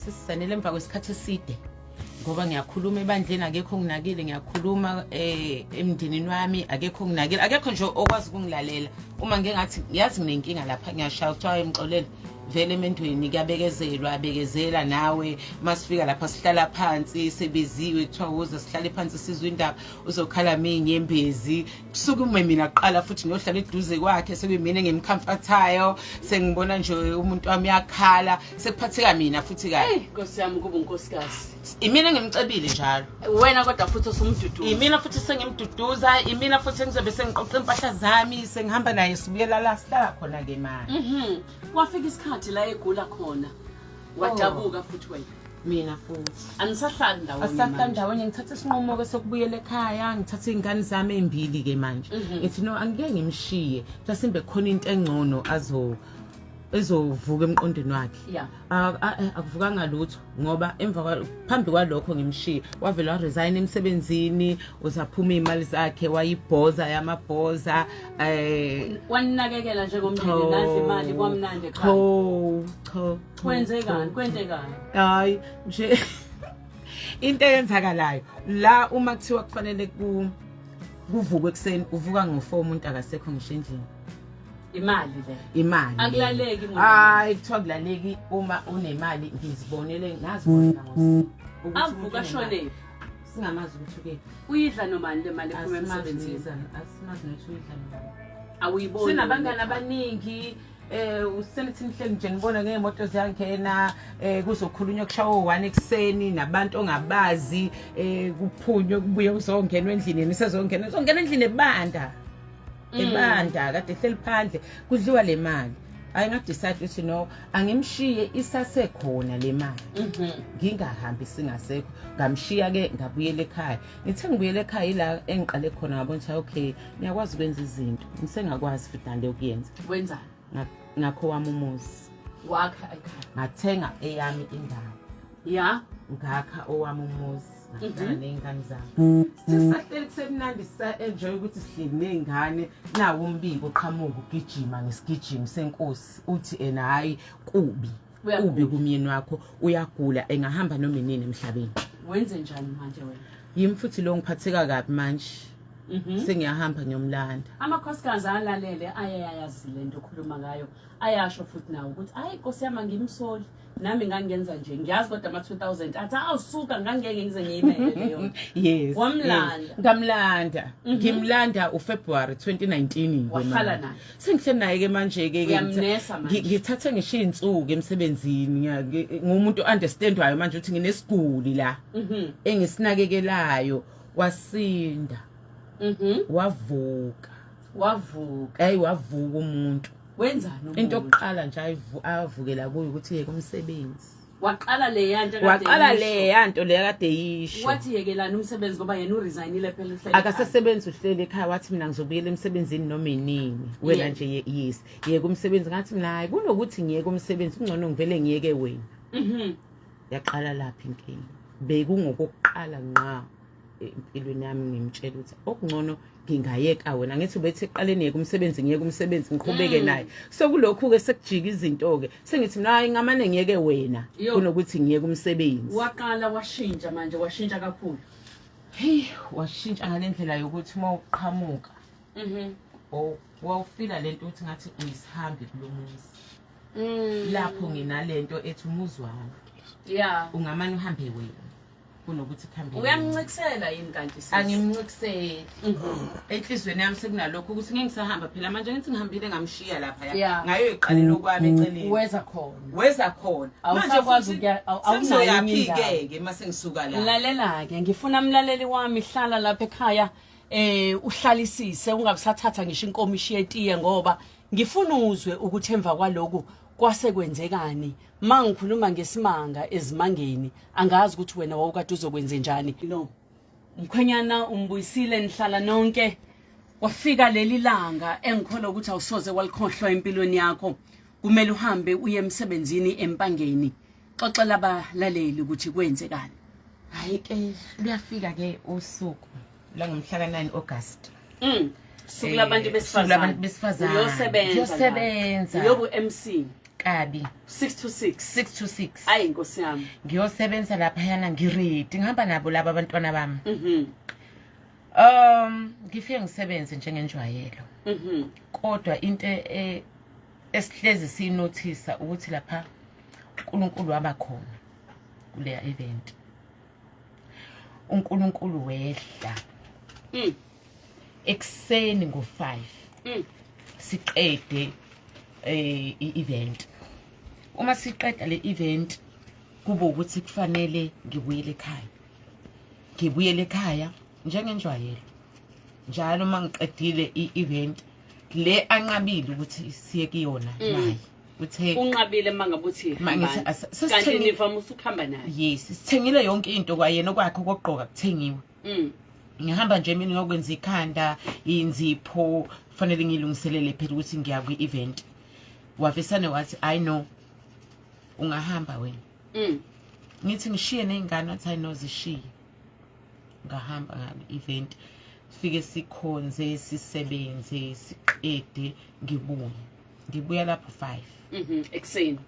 Sisisanele emva kwesikhathi eside ngoba ngiyakhuluma ebandleni, akekho onginakile. Ngiyakhuluma emndenini wami, akekho onginakile, akekho nje okwazi ukungilalela. Uma ngingathi yazi nginenkinga lapha, ngiyashaya kuthiwa emxolele vele emendweni kuyabekezelwa, abekezela nawe. Masifika lapha sihlala phansi, sebeziwe, kuthiwa woza sihlale phansi sizwe indaba, uzokhala minyembezi. Kusukume mina kuqala futhi ngiyohlala eduze kwakhe, sekuyimina engimkhamfathayo, sengibona nje umuntu wami uyakhala, sekuphatheka mina futhi kabi. Hey, Nkosi yami, kuba unkosikazi. Imina engimcebile njalo. Wena kodwa futhi osumduduza. Imina futhi sengimduduza, imina futhi engizobe sengiqoqa impahla zami, sengihamba naye sibuyela la sihlala khona ke manje. Kwafika isikhathi la egula khona. Wadabuka futhi wena. Mina futhi. Anisahlali ndawonye. Asahlali ndawonye, ngithatha isinqumo ke sokubuyela ekhaya, ngithatha izingane zami ezimbili ke manje. Ngithi no, angike ngimshiye. Mhlasimbe khona into engcono azo ezovuka emqondweni wakhe. Akuvukanga lutho ngoba emva phambi kwalokho ngimshiye wavela waresign emsebenzini, uzaphuma imali zakhe wayibhoza yamabhoza. Waninakekela njengomndeni, nadla imali kwamnandi ekhaya. Cho cho. Kwenzekani? Kwenzekani? Hayi nje into eyenzakalayo la, uma kuthiwa kufanele kuvukwe ekuseni, uvuka ngo4, umuntu akasekho ngisho endlini. Imali le. Imali. Akulaleki muntu. Hayi, kuthiwa kulaleki uma unemali. Ngizibonele, ngazibonela ngosi. Avuka shone. Singamazi ukuthi ke uyidla nomani le mali ephuma emsebenzini. Asimazi nokuthi uyidla nomani. Awuyiboni. Sinabangani abaningi, usenithi nihleli nje nibona ngeemoto ziyangena, kuzokhulunywa kushawa 1 ekuseni nabantu ongabazi, kuphunywe kubuye kuzongenwa endlini, nisezongena uzongena endlini ebanda. Ebanda kade ehleli phandle kudliwa le mali. Hayi, ngadecide ukuthi no, angimshiye isasekhona le mali, ngingahambi singasekho. Ngamshiya ke, ngabuyela ekhaya. Ngithe ngibuyele ekhaya, ila engiqale khona ngabona ukuthi okay, ngiyakwazi ukwenza izinto ngisengakwazi futhi nale ukuyenza. Wenzani? Ngakho wami umuzi. Wakha ekhaya. Ngathenga eyami indawo. Ngakha owami umuzi, ngahlala ney'ngane zami. Sisahleli kusemnandi, sisa-enjoy ukuthi sihleli ney'ngane, nawo umbiko uqhamuka ugijima ngesigijimi senkosi, uthi ena hhayi, kubi kubi kumyeni wakho, uyagula, engahamba noma inini emhlabeni. Wenze njani manje wena? Yimi futhi lo ngiphatheka kabi manje. Sengiyahamba ngiyomlanda. Amakhosikazi alalele ayayazi lento okhuluma ngayo, ayasho futhi nawo ukuthi hayi Nkosi yami, angimsoli, nami ngangenza nje, ngiyazi kodwa ama-2000 athi awusuka ngangeke ngize ngiyimele leyo. Wamlanda. Yes. Ngamlanda. Ngimlanda uFebruary 2019 ke Wahlala manje. naye. Sengihleli naye ke manje ke Uyamnesa manje. Ngithathe ngisho izinsuku emsebenzini, ngumuntu understandwayo manje ukuthi nginesiguli la engisinakekelayo. Wasinda. Wavuka. Wavuka. Hey, wavuka umuntu. Wenzani umuntu? Into yokuqala nje avukela kuyo ukuthi yeke umsebenzi. Waqala le yanto akade Waqala eyisho. le yanto le akade yisho. Wathi yekelani umsebenzi ngoba yena uresignile phela, uhleli ekhaya. Akasesebenzi, uhleli ekhaya. Wathi mina ngizobuyela emsebenzini noma inini. Wena nje yes, yeke umsebenzi. Ngathi mina hayi, kunokuthi ngiyeke umsebenzi kungcono ngivele ngiyeke wena. Yaqala lapha inkinga. Bekungokokuqala ngqa empilweni yami ngimtshela ukuthi okungcono ngingayeka wena. Ngithi ubethi ekuqaleni yeke umsebenzi, ngiyeke umsebenzi ngiqhubeke naye. Sokulokhu ke sekujika izinto ke, sengithi mina hayi, ngamane ngiyeke wena kunokuthi ngiyeke umsebenzi. Waqala washintsha manje, washintsha kakhulu. Hey, washintsha ngalendlela yokuthi uma uqhamuka wawufila lento ukuthi ngathi uyisihambi kulomuzi. Lapho nginalento ethi umuzi wami. Ungamane uhambe wena kunokuthi kuhambe wena. Uyamncikisela yini kanti sisi? Angimncikiseli. Enhlizweni yami sekunalokho ukuthi ngeke ngisahamba phela manje, ngithi ngihambile ngamshiya lapha ngayoyiqalela okwami eceleni. Weza khona. Weza khona. Awusakwazi Manje awunayo sengizoyaphi enye indawo. ke ke mase ngisuka la? Lalela ke, ngifuna mlaleli wami, hlala lapha ekhaya, uhlalisise, ungabisathatha ngisho inkomishi yetiye, ngoba ngifuna uzwe ukuthi emva kwaloku kwase kwenzekani. Mangikhuluma ngesimanga ezimangeni, angazi ukuthi wena wawukade uzokwenza njani. No mkhwenyana umbuyisile, nihlala nonke. Kwafika leli langa engikholwa ukuthi awusoze walikhohlwa empilweni yakho, kumele uhambe uye emsebenzini eMpangeni. Xoxela abalaleli ukuthi kwenzekani. Hayi ke, luyafika ke usuku langomhla ka-9 August. Suku labantu Suku besifazane. labantu besifazane. Uyosebenza. Ngiyosebenza. Uyobu MC. Kabi. 6 to 6. 6 to 6. Ayi nkosi yami. Ngiyosebenza laphayana ngiready, ngihamba nabo laba abantwana bami. Ngifike ngisebenze njengenjwayelo. Kodwa into esihlezi siyinothisa ukuthi lapha uNkulunkulu waba khona kuleya event. uNkulunkulu wehla. Ekuseni ngo5. Siqede i-event. Uma siqeda le event kube ukuthi kufanele ngibuyele ekhaya. Ngibuyele ekhaya njengenjwayelo. Njalo uma ngiqedile i-event le anqabile ukuthi siye kuyona naye. Uthe Unqabile mangabe uthi Ma ngithi hambani. Sesithengile- Kanti nivama ukuhamba naye. Yes, sithengile yonke into kwayena okwakhe okugqoka kuthengiwe. Ngihamba nje mina ngiyokwenza ikhanda, inzipho, kufanele ngilungiselele phela ukuthi ngiya kwi-event. Wavesane wathi I know ungahamba wena. Ngithi ngishiye nezingane, wathi I know zishiye. Ngahamba ngale event, fike sikhonze, sisebenze, siqede, ngibuye. Ngibuya lapho 5. Ekuseni.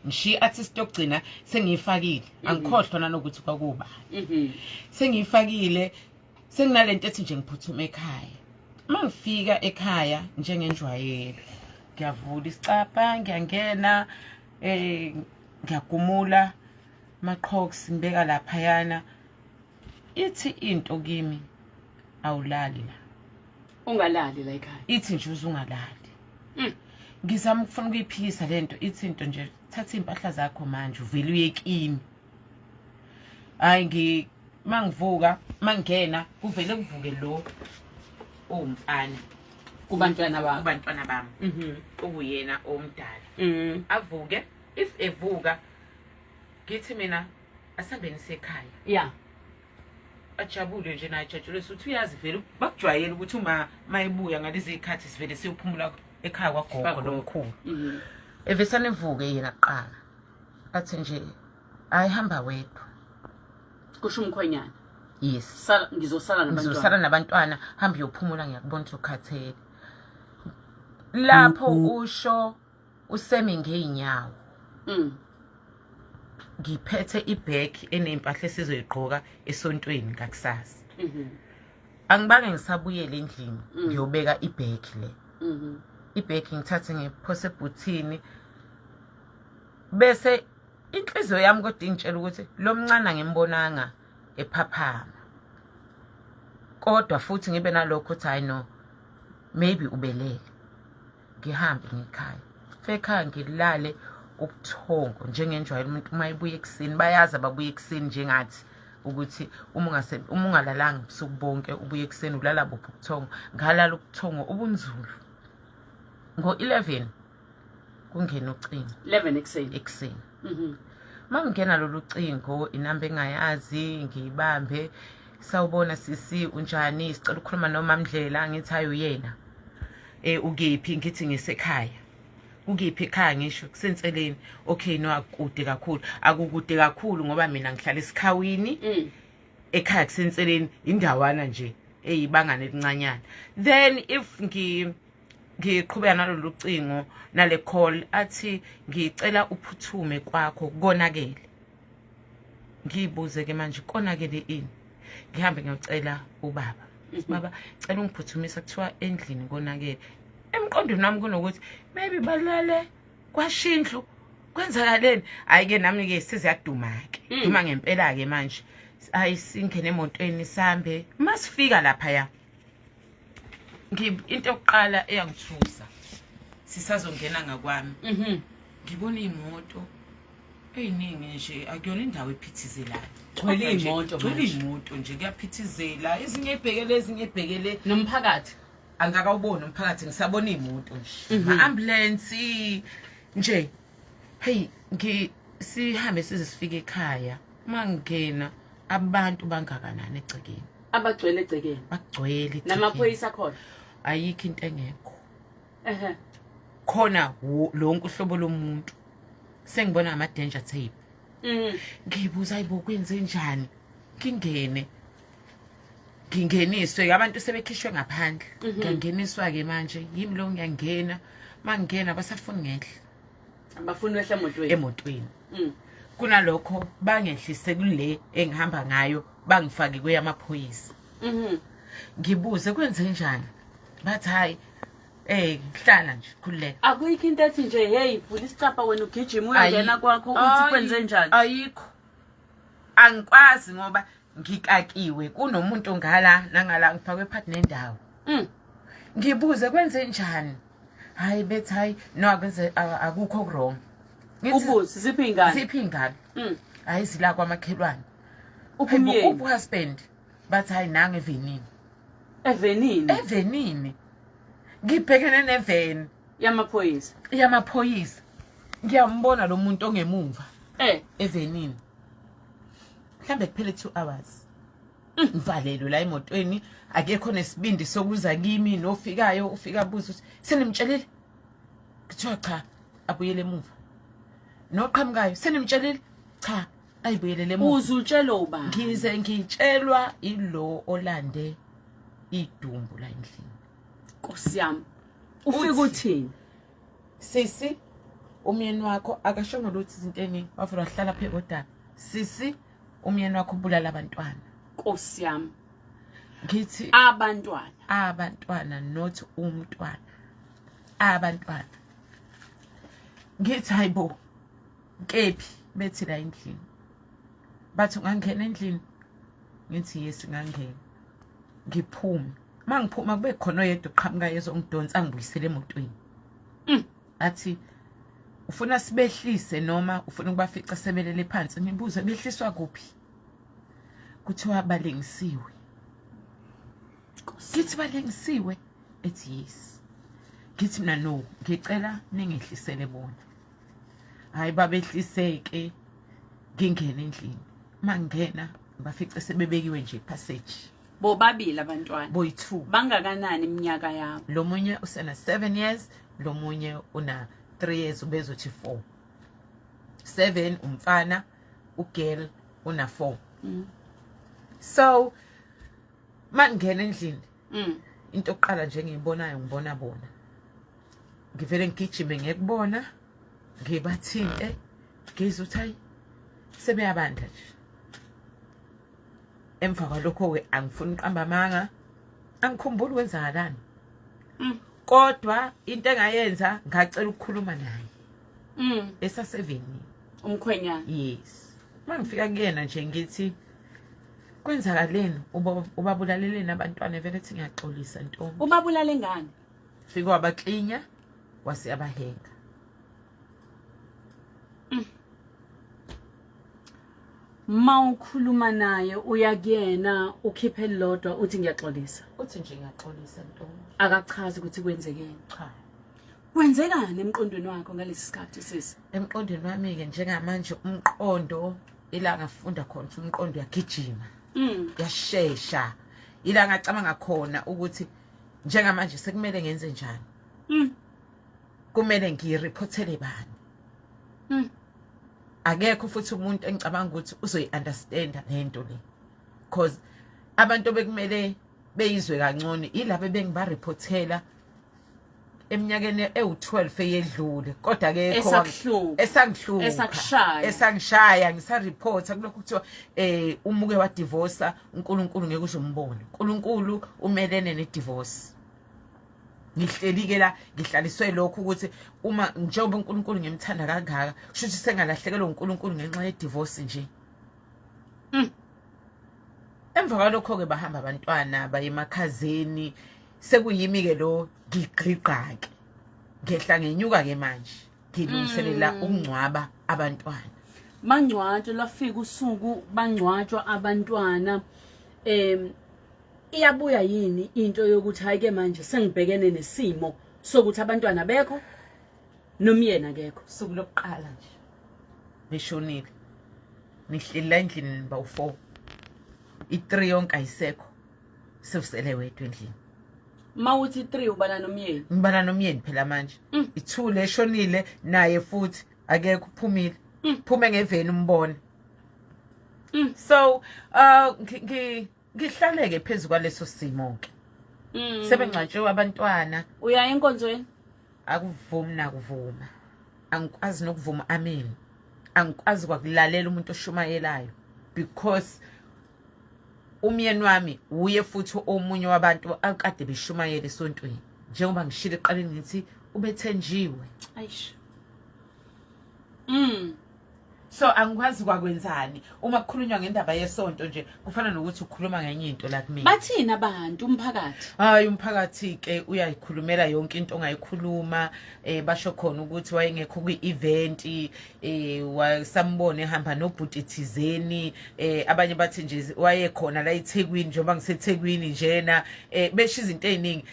Ngishiye artist yokugcina sengiyifakile. Angikhohlwa nanokuthi kwakuba. Sengiyifakile, senginalento ethi nje ngiphuthuma ekhaya. Uma ngifika ekhaya njengenjwayelo, ngiyavula isicabha, ngiyangena, ngiyagumula amaqhoks ngibeka laphayana. Ithi into kimi awulali la. Ungalali la ekhaya. Ithi nje uzungalali. Ngizama ukufuna ukuyiphikisa lento, ithi into nje thatha impahla zakho manje uvele uye kimi. Hayi ngi mangivuka mangena kuvele kuvuke lo owumfana Kubantwana bakho. Kubantwana bami. Ukuyena omdala. Avuke, if evuka ngithi mina asambeni sekhaya. Ajabule nje naye, ajabule ukuthi uyazi vele bakujwayele ukuthi uma mayibuya ngalezi zikhathi sivele siyophumula ekhaya kwagogo Kwagogo. lomkhulu. Evesane evuke yena kuqala. Athi nje ayihamba wedwa. Kusho umkhwenyana. Yes. Sala, ngizosala nabantwana. Ngizosala nabantwana, hamba uyophumula ngiyakubona ukuthi ukhathele. Lapho usho usemi ngeenyawo. Ngiphethe ibag enempahla esizoyigqoka esontweni ngakusasa. Angibange ngisabuyele endlini ngiyobeka ibag le. Ibag ngithathe ngiphose ebhuthini. Bese inhliziyo yami kodwa ingitshela ukuthi lo mncane ngimbonanga ephaphama. Kodwa futhi ngibe nalokho ukuthi hayi no, maybe ubelele. Ngihambe ngikhaya. Ekhaya ngilale ubuthongo njengenjwayelo umuntu uma ebuya ekuseni, bayazi ababuya ekuseni njengathi ukuthi uma ungalalanga ubusuku bonke ubuye ekuseni ulala buphi ubuthongo. Ngalala ubuthongo obunzulu. Ngo-11 kungena ucingo. 11 ekuseni. Ekuseni. Mangingena lolu cingo inamba engayazi ngiyibambe, sawubona sisi unjani, sicela ukukhuluma noMamndlela. Ngithi hayi uyena. Ukephi? Ngithi ngisekhaya. Ukephi ekhaya? Ngisho kusenseleni. Okay no, akukude kakhulu. Akukude kakhulu ngoba mina ngihlala esikhawini. Ekhaya kusenseleni, indawana nje eyibangane elincanyana. Then if ngiqhubeka nalolu cingo nale call athi ngicela uphuthume kwakho konakele. Ngiyibuze ke manje konakele ini? Ngihambe ngiyocela ubaba. Baba cela ungiphuthumisa kuthiwa endlini konakele. Emqondweni wami kunokuthi maybe balale kwashindlu kwenzakaleni. Hayi ke nami ke siziyaduma ke. Duma ngempela ke manje. Hayi singene emotweni sambe. Masifika lapha ya. Into yokuqala eyangithusa sisazongena ngakwami. Ngibona imoto eyiningi nje, akuyona indawo ephithizelayo. Gcwele imoto Gcwele manje. imoto nje, kuyaphithizela, ezinye ebhekele, ezinye ebhekele. Nomphakathi. Angakawuboni umphakathi, ngisabona imoto nje. Ama-ambulance nje. Hey, sihambe size sifike ekhaya. Mangena abantu bangakanani egcekeni? Abagcwele egcekeni. Bagcwele egcekeni. Namaphoyisa khona. Ayikho into engekho. Khona lonke uhlobo lomuntu. Sengibona ama danger tape. Ngibuza ayibo kwenze njani? Ngingene. Ngingeniswe abantu sebekhishwe ngaphandle. Ngiyangeniswa ke manje, yimi lo ngiyangena. Mangingena basafuni ngehla. Abafuni wehle emotweni. Emotweni. Kunalokho bangehlise kule engihamba ngayo, bangifake kweyamaphoyisa. Ngibuze kwenze njani, bathi hayi, hlala nje, khululeka. Akuyikho into ethi nje, hey, vula isicabha wena, ugijima uyongena kwakho, uthi kwenze njani? Ayikho, angikwazi ngoba ngikakiwe, kunomuntu ngala nangala, ngifakwe phakathi nendawo. Ngibuze kwenze njani, hayi, bethi hayi, no, akwenze akukho wrong. Ngithi, ubuze ziphi ingane? Ziphi ingane? Hayi, zila kwamakhelwane. Uphi umyeni? Uphi husband? Bathi hayi, nange evenini. Evenini? Evenini, ngibhekene neveni yamaphoyisa. Yamaphoyisa, ngiyambona lo muntu ongemumva evenini. Mhlambe kuphele 2 hours ngivalelwe la emotweni, akekho nesibindi sokuza kimi. Nofikayo ufika abuza ukuthi senimtshelile, kuthiwa cha, abuyele emuva. Noqhamukayo, senimtshelile? Cha, ayibuyelele emuva. Uze utshelo ubani? Ngize ngitshelwa ilo olande idumbu la endlini. Nkosi yami, ufika uthini? Sisi, umyeni wakho akashongo lutho, izinto eningi, wavula wahlala phe kodaba. Sisi, umyeni wakho ubulala abantwana. Nkosi yami. Ngithi abantwana? Abantwana, not umntwana, abantwana. Ngithi hayibo, kephi? Bethi la endlini. Bathi ungangena endlini? Ngithi yes, ngangena. Ngiphume, mangiphuma kube khona oyedwa uqhamuka ezongidonsa, angibuyisele emotweni. Athi ufuna sibehlise noma ufuna ukubafica sebelele phansi? Ngibuze behliswa kuphi, kuthiwa balengisiwe. Ngithi balengisiwe? Ethi yes. Ngithi mina no, ngicela ningehlisele bona. Hayi, babehliseke, ngingene endlini. Mangena bafice sebebekiwe nje passage. Bobabili abantwana? Boyi-2. Bangakanani iminyaka yabo? Lo munye usena 7 years, lo munye una 3 years, ubezothi 4. 7 umfana, ugirl una 4. So mangena endlini, into yokuqala nje engiyibonayo, ngibona bona. Ngivele ngigijime ngekubona, ngibathinte, ngizwe ukuthi hayi, sebeyabanda nje. Emva kwalokho-ke, angifuni uqamba amanga, angikhumbuli kwenzakalani. Kodwa into engayenza, ngacela ukukhuluma naye esasevenini. Umkhwenyana? Yes. Uma ngifika kuyena nje, ngithi kwenzakaleni, ubabulaleleni abantwana? Vele ethi ngiyaxolisa ntombi. Ubabulale ngani? Fike wabaklinya, wase abahenga. Ma ukhuluma naye, uya kuyena, ukhiphe elilodwa, uthi ngiyaxolisa? Uthi nje ngiyaxolisa ntombi. Akachazi ukuthi kwenzekeni? Cha. Kwenzekani emqondweni wakho ngalesi sikhathi, sisi? Emqondweni wami-ke njengamanje, umqondo ila ngafunda khona ukuthi umqondo uyagijima, uyashesha. Ila ngacabanga khona ukuthi njengamanje sekumele ngenze njani, kumele ngiyiriphothele bani? Akekho futhi umuntu engicabanga ukuthi uzoyi-understanda lento le, cause abantu bekumele beyizwe kancane yilabo bengibariphothela eminyakeni ewu-12 eyedlule, kodwa akekho Esakuhlupha. Esangihlupha. Esakushaya. Esangishaya, ngisareporta kulokhu kuthiwa umuke wadivorsa, uNkulunkulu ngeke uzombona, uNkulunkulu umelene nedivorce. Ngihleli ke la, ngihlaliswe lokhu ukuthi uma njengoba uNkulunkulu ngimthanda kangaka, kusho ukuthi sengalahlekelwa uNkulunkulu ngenxa yedivorce nje. Emva kwalokho ke bahamba abantwana baye emakhazeni, sekuyimi ke lo ngigqigqa ke, ngehla ngenyuka ke manje, ngilungiselela ukungcwaba abantwana. Bangcwatshwa, lwafika usuku bangcwatshwa abantwana. Iyabuya yini into yokuthi hayi ke manje sengibhekene nesimo sokuthi abantwana bekho nomyena akekho? Usuku lokuqala nje beshonile, nihleli la endlini bawu-4, i-3 yonke ayisekho, sewusele wedwa endlini. Mawuthi 3, ubala nomyeni? Ngibala nomyeni phela manje. I-2 leshonile, naye futhi akekho, uphumile, phume ngeveni umbone. So ngihlaleke phezu kwaleso simo ke, sebengcwatshiwe abantwana. Uya enkonzweni? Akuvumi nakuvuma. Angikwazi nokuvuma amen, angikwazi kwakulalela umuntu oshumayelayo, because umyeni wami uye futhi omunye wabantu akade beshumayela esontweni, njengoba ngishilo eqaleni ngithi ubethenjiwe. Aish. So angikwazi kwakwenzani uma kukhulunywa ngendaba yesonto nje, kufana nokuthi ukhuluma ngenye into la kumina. Bathini abantu, umphakathi? Hayi, umphakathi ke uyayikhulumela yonke into ongayikhuluma. Basho khona ukuthi wayengekho kwi-event, wasambona ehamba nobhuti thizeni. Abanye bathi nje wayekhona la eThekwini, njengoba ngiseThekwini njena, besho izinto eziningi.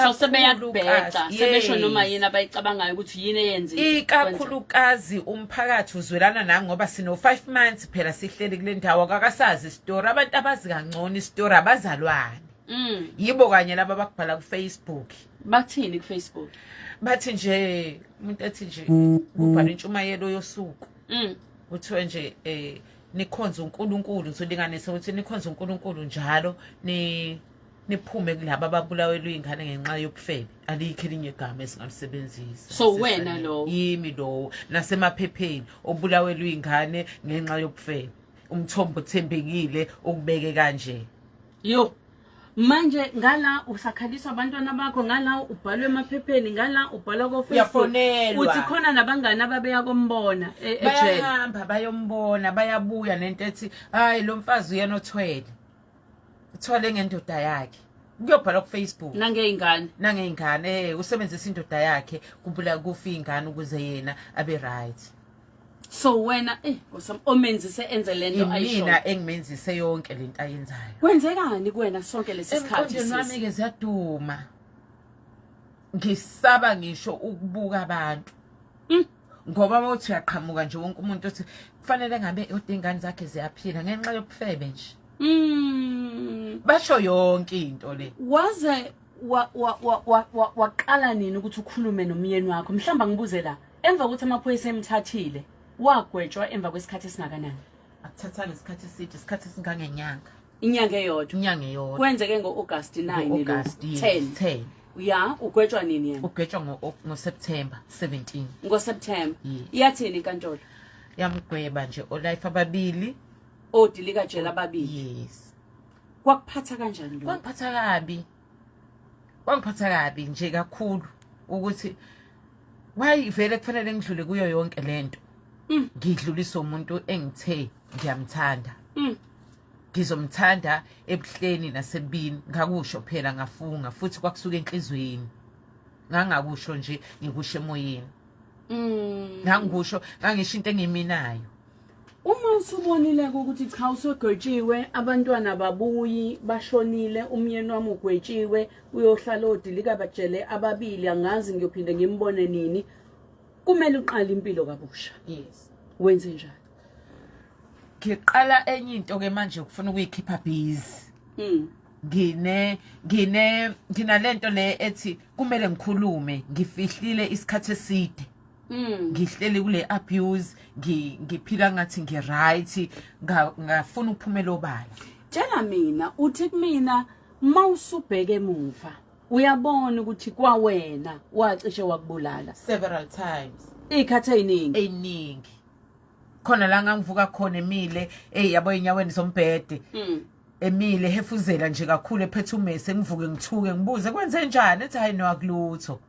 So sebeyakubheca, sebesho noma yini abayicabangayo ukuthi yini eyenziwe. Ikakhulukazi umphakathi uzwelana nami ngoba sino 5 months phela sihleli kule ndawo, akakasazi isitori. Abantu abazi kangcono isitori abazalwane. Yibo kanye laba abakubhala ku Facebook. Bathini ku Facebook? Bathi nje umuntu ethi nje kubhala intshumayelo yosuku. Kuthiwe nje nikhonza uNkulunkulu, ngizolinganisa ukuthi nikhonza uNkulunkulu njalo, ni niphume kulaba ababulawelwe ingane ngenxa yobufebe. Alikho elinye igama esingalisebenzisa. So wena lowo? Yimi lowo, nasemaphepheni, obulawelwe ingane ngenxa yobufebe. Umthombo othembekile ukubeke kanje. Yo, manje ngala usakhaliswa abantwana bakho, ngala ubhalwe emaphepheni, ngala ubhalwa ko Facebook. Uyafonelwa. Uthi khona nabangani ababeya kombona ejele. Bayahamba bayombona, bayabuya nento ethi hayi, lo mfazi uyena othwele, uthwale ngendoda yakhe. Kuyobhalwa ku Facebook. Nangeyingane. Nangeyingane. Usebenzisa indoda yakhe kubula kufa ingane ukuze yena abe right. So wena Nkosi, omenzise enze lento ayisho. Imina engimenzise yonke lento ayenzayo. Kwenzekani kuwena sonke lesi sikhathi? Emqondweni wami ke ziyaduma, ngisaba ngisho ukubuka abantu. Ngoba uma uthi uyaqhamuka nje, wonke umuntu uthi kufanele ngabe kodwa ingane zakhe ziyaphila ngenxa yobufebe nje. Basho yonke into le. Waze waqala nini ukuthi ukhulume nomyeni wakho? Mhlawumbe ngibuze la, emva kokuthi amaphoyisa emthathile, wagwetshwa emva kwesikhathi esingakanani? Akuthathanga isikhathi eside, isikhathi esingangenyanga. Inyanga eyodwa? Inyanga eyodwa. Kwenzeke ngo-August 9? Ngo-August, yes. 10? 10. Ya, ugwetshwa nini yena? Ugwetshwa ngo-September 17. NgoSeptember? Yes. Iyathini inkantolo? Yamgweba nje olife ababili. Odilikajele ababili? Yes. Kwakuphatha kanjani lokho? Kwangiphatha kabi, kwangiphatha kabi nje kakhulu ukuthi why vele kufanele ngidlule kuyo yonke lento, ngidlulise umuntu engithe ngiyamthanda, ngizomthanda ebuhleni nasebini. Ngakusho phela, ngafunga futhi, kwakusuka enhlizweni, ngangakusho nje ngikusho emoyeni. Ngangikusho, ngangisho into engiminayo. Uma usubonile ukuthi cha, usegwetshiwe, abantwana babuyi, bashonile, umyeni wami ugwetshiwe, uyohlala odilika bajele ababili, angazi ngiyophinde ngimbone nini, kumele uqale impilo kabusha. Yes. Wenze njani? Ngiqala enye into ke manje, ukufuna ukuyikhipha busy. Ngine ngine nginalento le ethi kumele ngikhulume, ngifihlile isikhathi eside. Ngihleli kule abuse, ngiphila ngathi ngi-right, ngafuna ukuphumela obala. Tshela mina, uthi kumina mawusubheke emuva uyabona ukuthi kwawena wacishe wakubulala? Several times. Iy'khathi ey'ningi? Ey'ningi. Khona la ngangivuka khona emile, eyi yabo, ey'nyaweni zombhede, emile hefuzela nje kakhulu, ephethe umese. Ngivuke ngithuke, ngibuze kwenze njani, ethi hayi no, akulutho.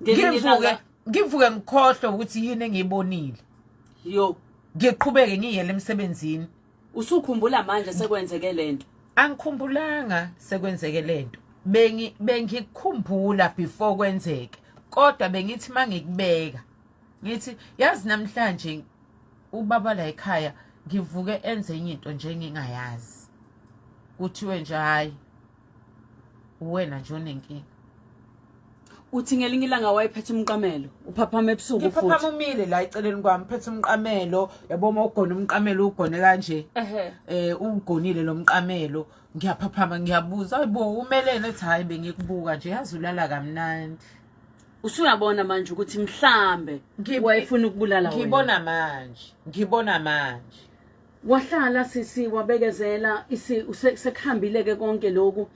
Ngelinye Ngivuke ngivuke ngikhohlwe ukuthi yini engiyibonile. Yo. Ngiqhubeke ngiyele emsebenzini. Usukhumbula manje sekwenzeke lento? Angikhumbulanga sekwenzeke lento, bengikukhumbula before kwenzeke, kodwa bengithi mangikubeka ngithi yazi namhlanje ubaba la ekhaya ngivuke enze enye into nje engingayazi, kuthiwe nje hayi, uwena nje onenkinga. Uthi ngelinye ilanga wayephethe umqamelo, uphaphama ebusuku? Ngiphaphama Futhi umile la eceleni kwami, phethe umqamelo, yabo, uma ugona umqamelo ugone kanje. Ugonile lo mqamelo, ngiyaphaphama, ngiyabuza, hayibo, umelene? Ethi hayi, bengikubuka nje, yazi ulala kamnandi. Usuyabona manje ukuthi mhlambe wayefuna ukubulala wena? Ngibona manje, ngibona manje. Wahlala sisi, wabekezela, sekuhambile ke konke lokhu.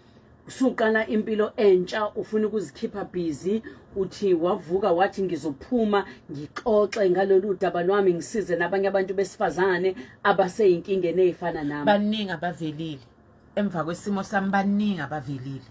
Usuqala impilo entsha, ufuna ukuzikhipha busy, uthi wavuka wathi ngizophuma ngixoxe ngalolu daba lwami, ngisize nabanye abantu besifazane abaseyinkingeni ey'fana nami. Baningi abavelile emva kwesimo sami, baningi abavelile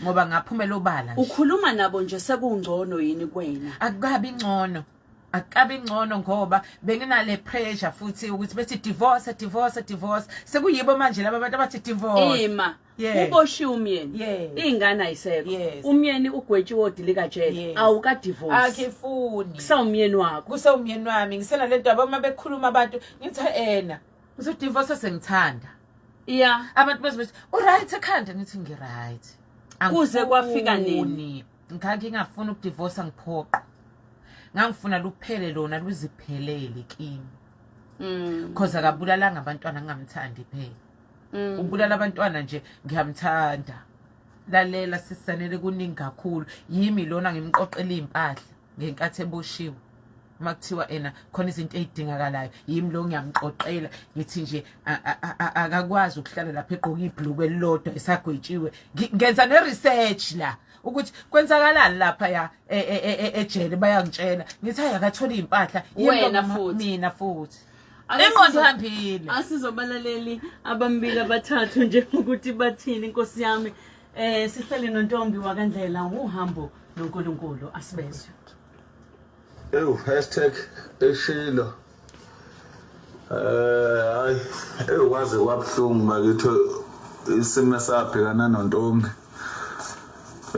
ngoba ngaphumela obala nje. Ukhuluma nabo nje sekungcono yini kuwena? Akukabi ngcono, akukabi ngcono ngoba benginale pressure futhi ukuthi bethi divorce, divorce, divorce. Sekuyibo manje laba bantu abathi divorce. Ima. Yes. Uboshiwe umyeni. Yes. Ingane ayisekho. Yes. Umyeni ugwetshiwe odilikajele. Yes. Awukadivorce. Akifuni. Kusawumyeni wakho. Kusewumyeni wami, ngisenale nto uma bekhuluma abantu ngithi ena ngizodivorce sengithanda. Abantu beze bethi uright ekhanda, ngithi ngiright. Kuze kwafika nini? Angifuni. Ngangingafuni ukudivorce, ngiphoqa. Ngangifuna luphele lona luziphelele kimi. Cause akabulalanga abantwana ngingamthandi phela. Ubulala abantwana nje ngiyamthanda. Lalela sisanele kuningi kakhulu. Yimi lona ngimqoqela impahla ngenkathi eboshiwe. Uma kuthiwa ena khona izinto ezidingakalayo, yimi lo ngiyamqoqela, ngithi nje akakwazi ukuhlala lapha egqoka ibhluku elilodwa esagwetshiwe. Ngenza ne-research la ukuthi kwenzakalani lapha ya ejele, bayangitshela ngithi hayi akatholi iy'mpahla. Yimi lo Wena futhi. Mina futhi. Ingqondo ihambile. Asizobalaleli abambili abathathu nje ukuthi bathini, inkosi yami. Sihleli noNtombi wakaNdlela, uhambo noNkulunkulu, asibezwe. Ewu hashtag eshilo. Hayi ewu kwaze kwabuhlungu bakithi isimo esabhekana noNtombi.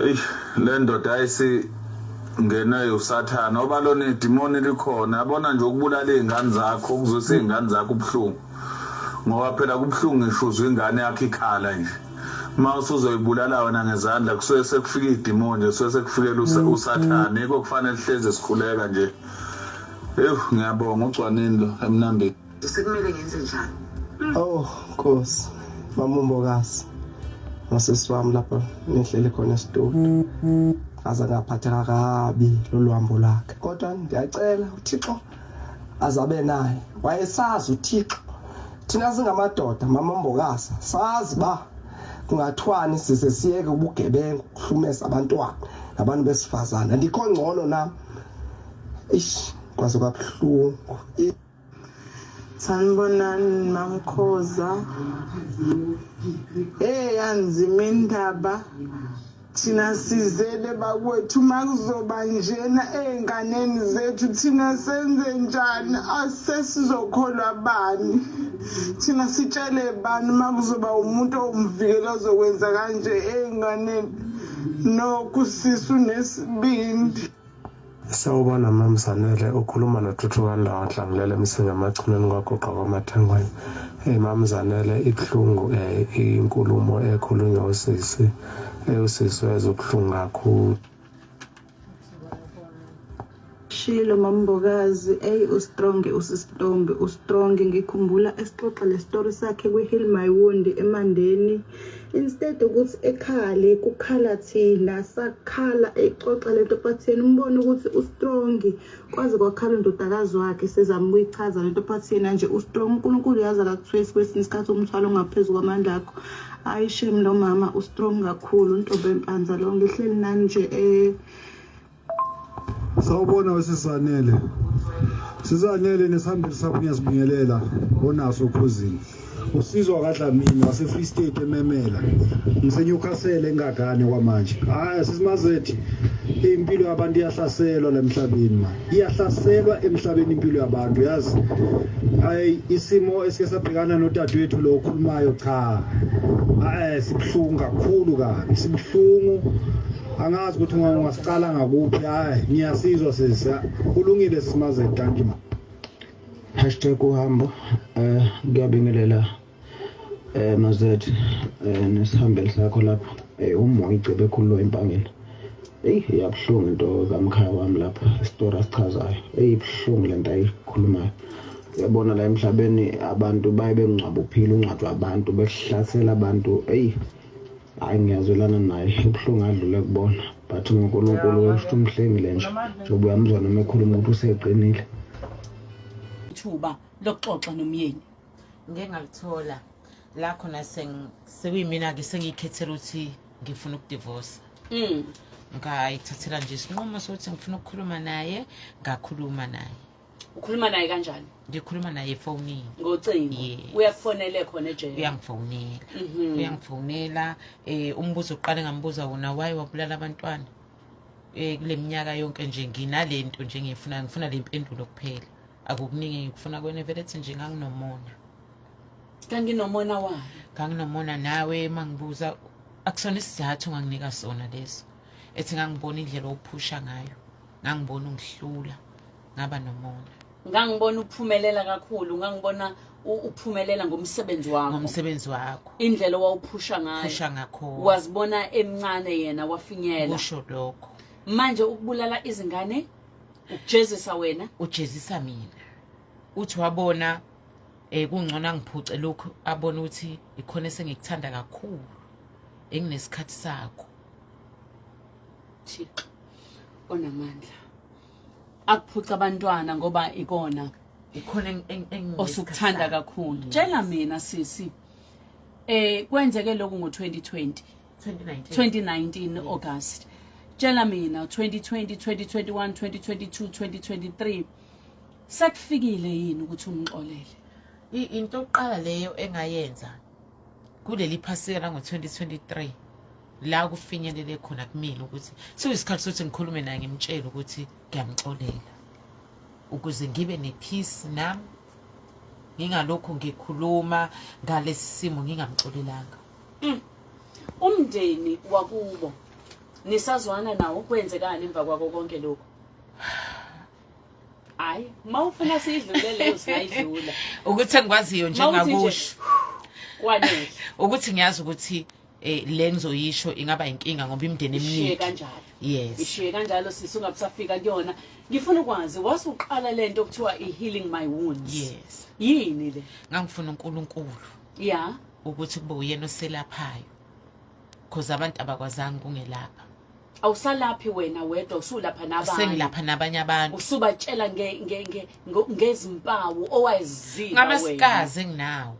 Ey le ndoda ayisi ngenwe usathana oba lona idimoni likhona, yabona nje ukubulala izingane zakho, ukuzwisa izingane zakho ubuhlungu, ngoba phela kubuhlungu ngisho uzwa ingane yakho ikhala nje. Uma usuzoyibulala wena ngezandla kusuke sekufika idimoni nje, kusuke sekufikela usathane. Yikho kufanele sihlezi sikhuleka nje. Ewu ngiyabonga uGcwanini lo emnambini. Sekumele ngenze njani? Oh Nkosi, maMumbokazi nosisi wami lapho nihleli khona esitudio, aze ngaphatheka kabi lolu hambo lwakhe, kodwa ndiyacela uThixo azabe naye. Wayesazi uThixo, thina singamadoda, mama Mbokazi, sazi ba kungathwani size siyeke ubugebengu, ukuhlumeza abantwana nabantu besifazane. Andikho ngcono nami, ish, kwaze kwabuhlungu. Sanibonani Mamkhoza. Hey, yanzima indaba. Thina sizele bakwethu, makuzoba njena ey'nganeni zethu thina senze njani? Asesizokholwa bani? Thina sitshele bani uma kuzoba umuntu owumvikeli ozokwenza kanje ey'nganeni? Nokho usisi unesibindi. Sawubona Mam Zanele, ukhuluma noThuthukani la waNhlangulela eMsinga eMachunwini kwaGuqa kwaMathangwane. Hey Mam Zanele, ibuhlungu inkulumo ekhulunywa usisi. Usisi wezwa ubuhlungu kakhulu. Shilo Mambokazi, ey ustrong usisiNtombi, ustrong. Ngikhumbula esixoxa le story sakhe kwi-Heal My Wound eMandeni. Instead ukuthi ekhale, kukhala thina, sakhala exoxa lento, but yena umbona ukuthi ustrong, kwaze kwakhala undodakazi wakhe sezama ukuyichaza lento, but yena nje ustrong. uNkulunkulu yazi akakuthwesi kwesinye isikhathi umthwalo ongaphezu kwamandla akho. Hayi shame, lo mama ustrong kakhulu, untombi empanza lo. Ngihleli nani nje Sawubona wesisanele. Sisanele nesihambeli sakho, ngiyasibingelela onaso okhozini. Usizwa kaDlamini wase Free State ememela. Ngise Newcastle engagane kwamanje. Hayi sisimazethi, impilo yabantu iyahlaselwa la emhlabeni ma. Iyahlaselwa emhlabeni impilo yabantu, yazi. Hayi isimo esike sabhekana nodadewethu lo okhulumayo, cha. Hayi sibuhlungu kakhulu kabi, sibuhlungu. Angazi ukuthi ungasiqala ngakuphi. Hayi ngiyasizwa sisi, kulungile sisimaze, thank you. Hashtag uhambo. Ngiyabingelela Mazet nesihambeli sakho lapho. Umoya icebe ekhulu empangeni. Eyi iyabuhlungu into kamkhaya wami lapha, isitori asichazayo. Eyi ibuhlungu lento ayikhulumayo. Uyabona la emhlabeni abantu baye bengcwaba uphila, ungcwatshwa abantu, behlasela abantu. Eyi hayi ngiyazwelana naye, ubuhlungu adlule kubona, but uNkulunkulu wesho umhlengile nje njengoba uyamzwa noma ekhuluma ukuthi useqinile. Ithuba lokuxoxa nomyeni ngeke ngalithola la khona, sekuyimina-ke sengiyikhethela ukuthi Ngifuna ukudivorce. Ngayithathela nje isinqumo sokuthi ngifuna ukukhuluma naye, ngakhuluma naye. Ukhuluma naye kanjani? Ngikhuluma naye efonini. Ngocingo? Yes. Uyakufonele khona ejele? Uyangifonela. Uyangifonela, umbuzo oqale ngambuza wona, why wabulala abantwana kule minyaka yonke nje? Nginalento nje ngifuna, ngifuna le mpendulo kuphela, akukuningi ngikufuna kwena. Vele ethi nje nganginomona. Kanginomona wayo. Nganginomona nawe. Mangibuza akusona isizathu onganginika sona leso, ethi ngangibona indlela ophusha ngayo, ngangibona ungihlula, ngaba nomona. Ngangibona uphumelela kakhulu, ngangibona uphumelela ngomsebenzi wakho. Ngomsebenzi wakho. Indlela owawuphusha ngayo. Phusha ngakho. Wazibona emncane yena wafinyela. Kusho lokho. Manje ukubulala izingane ukujezisa wena? Ujezisa mina. Uthi wabona kungcono angiphuce lokhu, abona ukuthi ikhona esengikuthanda kakhulu, enginesikhathi sakho. Thixo onamandla, akuphuca abantwana ngoba ikona ikhona osukuthanda kakhulu. Tshela mina sisi, kwenzeke lokhu ngo-2020? 2019. 2019 August. Tshela mina, 2020, 2021, 2022, 2023, sekufikile yini ukuthi umxolele? Into yokuqala leyo engayenza kuleli phasika lango-2023, la kufinyelele khona kumina ukuthi sekuyisikhathi sokuthi ngikhulume naye, ngimtshele ukuthi ngiyamxolela, ukuze ngibe ne-peace nami, ngingalokhu ngikhuluma ngalesi simo ngingamxolelanga. Umndeni wakubo nisazwana nawo? Kwenzekani emva kwako konke lokhu? Hayi, mawufuna siyidlule leyo, singayidlula. Ukuthi engikwaziyo nje Mawuthi nje, ngakusho kwanele. Ukuthi ngiyazi ukuthi le ngizoyisho ingaba inkinga ngoba imindeni Ishiye eminingi. kanjalo. Yes. Ishiye kanjalo sisi, ungabusafika kuyona. Ngifuna ukwazi, wasuqala lento okuthiwa i-healing my wounds? Yes. Yini le? Ngangifuna uNkulunkulu ukuthi kube uyena oselaphayo, because abantu abakwazanga ukungelapha. Awusalaphi wena wedwa, usulapha nabanye. Sengilapha nabanye abantu. Usubatshela ngezimpawu owaziziba wena. Ngamasikazi enginawo,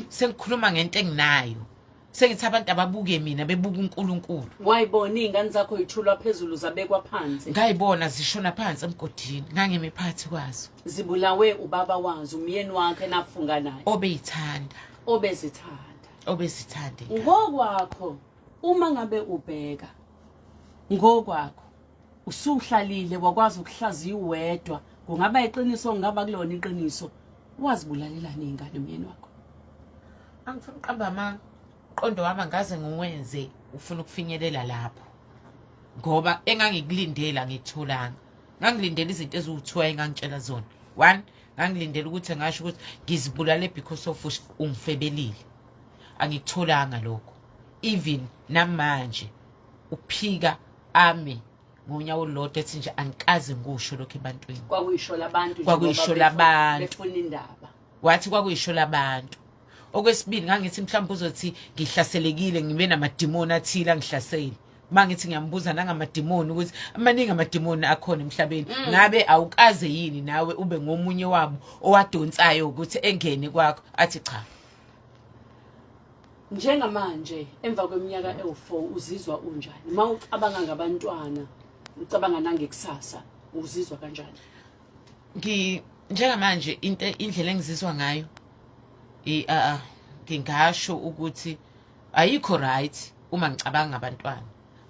sengikhuluma ngento enginayo, sengithi abantu ababuke mina, bebuka uNkulunkulu. Wayibona iy'ngane zakho yithulwa phezulu zabekwa phansi? Ngayibona zishona phansi emgodini, ngangimi phakathi kwazo. Zibulawe ubaba wazo, umyeni wakhe nafunga naye. Obeyithanda. Obezithanda. Obezithanda ingane. Ngokwakho, uma ngabe ubheka ngokwakho, usuhlalile wakwazi ukuhlaziya uwedwa, kungaba iqiniso, kungaba kulona iqiniso, wazibulalelani iy'ngane umyeni wakho? Angifuni uqamba amanga, uqondo wami angaze ngiwenze ufuna ukufinyelela lapho, ngoba engangikulindela ngikutholanga. Ngangilindela izinto eziwu-two engangitshela zona. One, ngangilindela ukuthi ngasho ukuthi ngizibulale because of ungifebelile. Angikutholanga lokho. Even namanje uphika ame ngonyawo olulodwa, ethi nje angikaze ngikusho lokho ebantwini. Kwakuyisho labantu nje. Kwakuyisho ngoba labantu. Befuna indaba. Wathi kwakuyisho labantu. Okwesibili, ngangithi mhlawumbe uzothi ngihlaselekile, ngibe namadimoni athile angihlasele. Uma ngithi ngiyambuza nangamadimoni ukuthi amaningi amadimoni akhona emhlabeni, ngabe awukaze yini nawe ube ngomunye wabo owadonsayo ukuthi engene kwakho, athi cha. Njengamanje emva kweminyaka ewu-4, uzizwa unjani uma ucabanga ngabantwana, ucabanga nangekusasa, uzizwa kanjani? Njengamanje into, indlela engizizwa ngayo, ngingasho ukuthi ayikho right uma ngicabanga ngabantwana,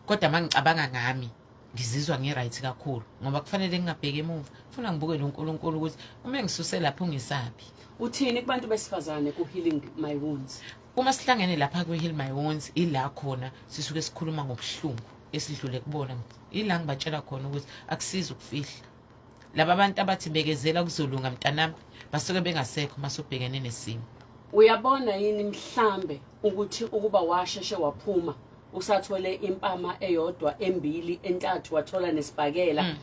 kodwa uma ngicabanga ngami ngizizwa ngi-right kakhulu, ngoba kufanele ngingabheki emuva, funa ngibukele uNkulunkulu ukuthi uma engisuse lapho ngisabi. Uthini kubantu besifazane ku-healing my wounds? Uma sihlangene lapha kwi-heal my wounds, ila khona sisuke sikhuluma ngobuhlungu esidlule kubona. Ila ngibatshela khona ukuthi akusizi ukufihla. Laba bantu abathi bekezela, kuzolunga mntanami, basuke bengasekho uma subhekene nesimo. Uyabona yini mhlambe ukuthi ukuba washeshe waphuma, usathole impama eyodwa, embili, entathu, wathola nesibhakela,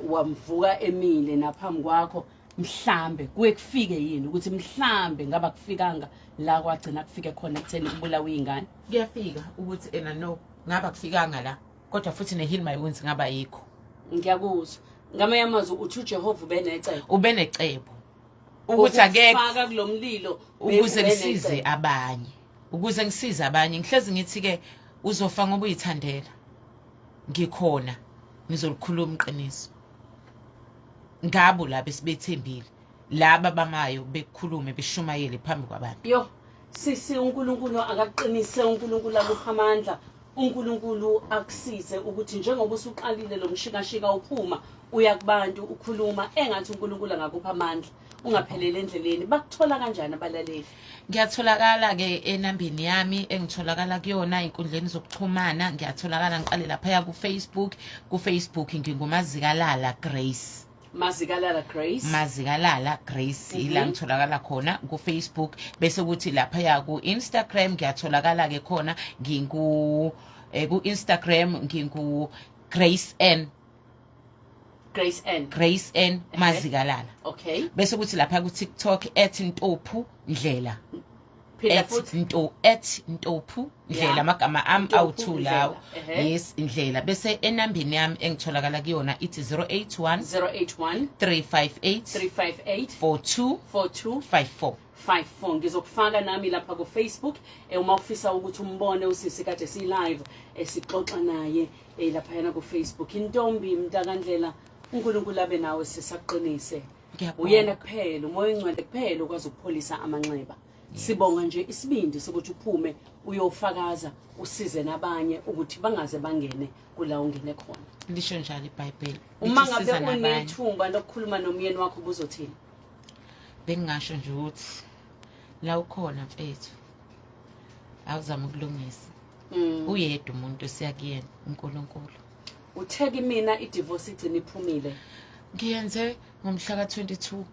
wamvuka emile naphambi kwakho, mhlambe kuye kufike yini ukuthi mhlambe ngaba kufikanga la kwagcina kufike khona ekutheni kubulawa iy'ngane? Kuyafika ukuthi ena no, ngaba kufikanga la, kodwa futhi ne-heal my wounds ngaba yikho. Ngiyakuzwa. Ngamanye amazwi uthi uJehova ubenecebo. Ubenecebo ukuthi akekho faka kulo mlilo. Ukuze ngisize abanye, ukuze ngisize abanye. Ngihlezi ngithi-ke Uzofa ngoba uyithandela. Ngikhona ngizolikhuluma iqiniso. Ngabo laba esibethembile, laba bamayo bekukhulume beshumayele phambi kwabantu. Yo sisi, uNkulunkulu akakuqinise, uNkulunkulu akupha amandla, uNkulunkulu akusize ukuthi njengoba usuqalile lo mshikashika uphuma uya kubantu ukhuluma, engathi uNkulunkulu angakupha amandla ungapheleli endleleni. Bakuthola kanjani abalaleli? Ngiyatholakala ke enambeni yami engitholakala kuyona inkundleni zokuxhumana. Ngiyatholakala, ngiqale laphaya ku-Facebook. Ku-Facebook nginguMazikalala Grace. Mazikalala Grace. Mazikalala Grace, ila ngitholakala khona ku-Facebook. Bese kuthi laphaya ku-Instagram ngiyatholakala ke khona, ngingu ku-Instagram ngingu Grace N. Grace N. Grace N Mazikalala. Bese kuthi lapha ku-TikTok @Ntophu Ndlela. Phinda At futhi. Nto @Ntophu Ndlela. Amagama ami Ntophu awu-2 lawo. Ndlela, ehe. Yes, Ndlela. Bese enambeni yami engitholakala kuyona ithi 081 081 358 358 42 42 54. 54. Ngizokufaka nami lapha ku Facebook, uma ufisa ukuthi umbone usisi kade si live, sixoxa naye, lapha yana ku Facebook. Intombi mntakandlela, uNkulunkulu abe nawe, sisaqinise. Ngiyabonga. Uyena kuphela, uMoya oNgcwele kuphela ukwazi ukupholisa amanxeba. Sibonga nje isibindi sokuthi uphume uyofakaza, usize nabanye ukuthi bangaze bangene kula ungene khona. Lisho njalo iBhayibheli. Uma Lithi ngabe siza nabanye. unethumba lokukhuluma nomyeni wakho, ubuzothini? Bengingasho nje ukuthi la ukhona mfethu, awuzama ukulungisa. Uyedwa umuntu esiya kuyena, uNkulunkulu. Uthe kimina i-divorce igcina iphumile. Ngiyenze ngomhla ka-22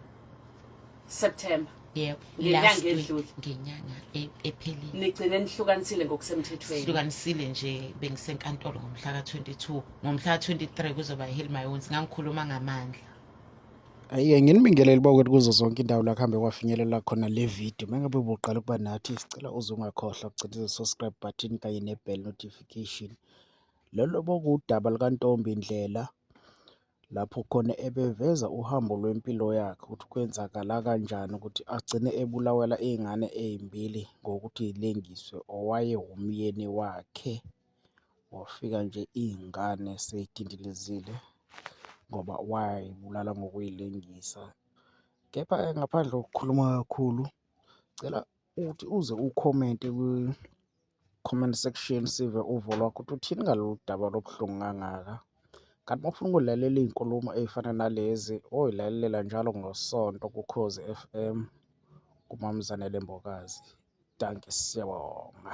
September. Yebo. Ngenyanga Last week, edlule. Ngenyanga ephelile. Nigcine nihlukanisile ngokusemthethweni. Sihlukanisile nje, bengisenkantolo ngomhla ka-22, ngomhla ka-23 kuzoba heal my wounds. Ngangikhuluma ngamandla. Hhayi-ke nginibingelele bakwethu kuzo zonke indawo la kuhambe kwafinyelela khona le video. Uma ngabe ubuqala ukuba nathi, sicela uze ungakhohlwa ukucindezela subscribe button kanye ne-bell notification. Lolu bekuwudaba lukaNtombi Ndlela lapho khona ebeveza uhambo lwempilo yakhe ukuthi kwenzakala kanjani ukuthi agcine ebulawela iy'ngane ey'mbili ngokuthi y'lengiswe owayewumyeni wakhe. Wafika nje iy'ngane sey'dindilizile ngoba wayibulala ngokuyilengisa. Kepha-ke ngaphandle kokukhuluma kakhulu, cela ukuthi uze ukhomente kwi-comment section sive uvo lwakho ukuthi uthini ngalolu daba lobuhlungu kangaka. Kanti uma ufuna ukulalela iy'nkulumo ey'fana nalezi oy'lalelela njalo ngeSonto kuKhozi FM kuMamzanele Mbokazi. Dankie, siyabonga.